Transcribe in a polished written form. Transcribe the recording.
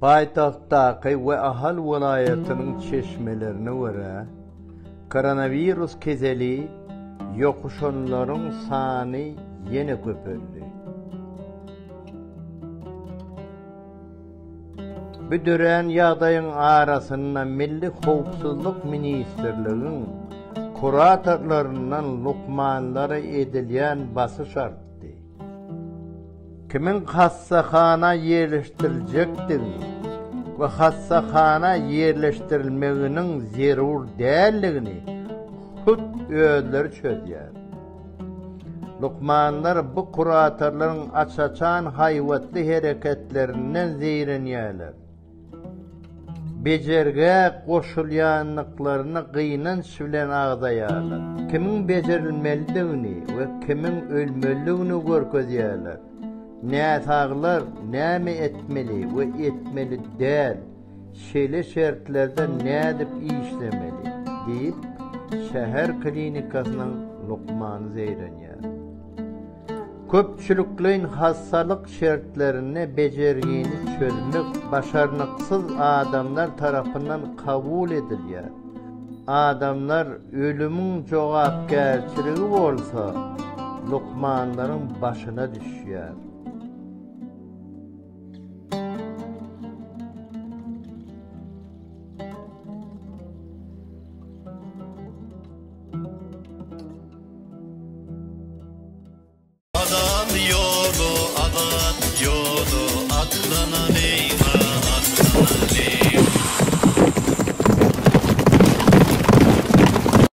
Paýtagtdaky we Ahal welaýatynyň çeşmelerine görä, koronawirus keseli ýokuşanlaryň sany ýene köpeldi. Bu dörän ýagdaýyň arasynda Milli howpsuzlyk ministrligiň kuratorlaryndan lukmanlara edilýän basyş artdy. Kimiň hassahana ýerleşdiriljekdigini we hassahana ýerleşdirilmeginiň zerur däldigini hut özleri çözýär. Lukmanlar bu kuratorlaryň aç-açan haýbatly hereketlerinden zeýrenýärler. Bejergä goşulýandyklaryny gynanç bilen agzaýarlar. Kimiň bejerilmelidigini we kimiň ölmelidigini görkezýärler. Näsaglar näme etmeli we etmeli däl, şeýle şertlerde nädip işlemeli? diýip, şäher klinikasynyň lukmany zeýrenýär. Köpçülikleýin hassalyk şertlerinde bejergini çözmek başarnyksyz adamlar tarapyndan kabul edilýär. Adamlar ölümiň jogapkärçiligi bolsa lukmanlaryň başyna düşýär.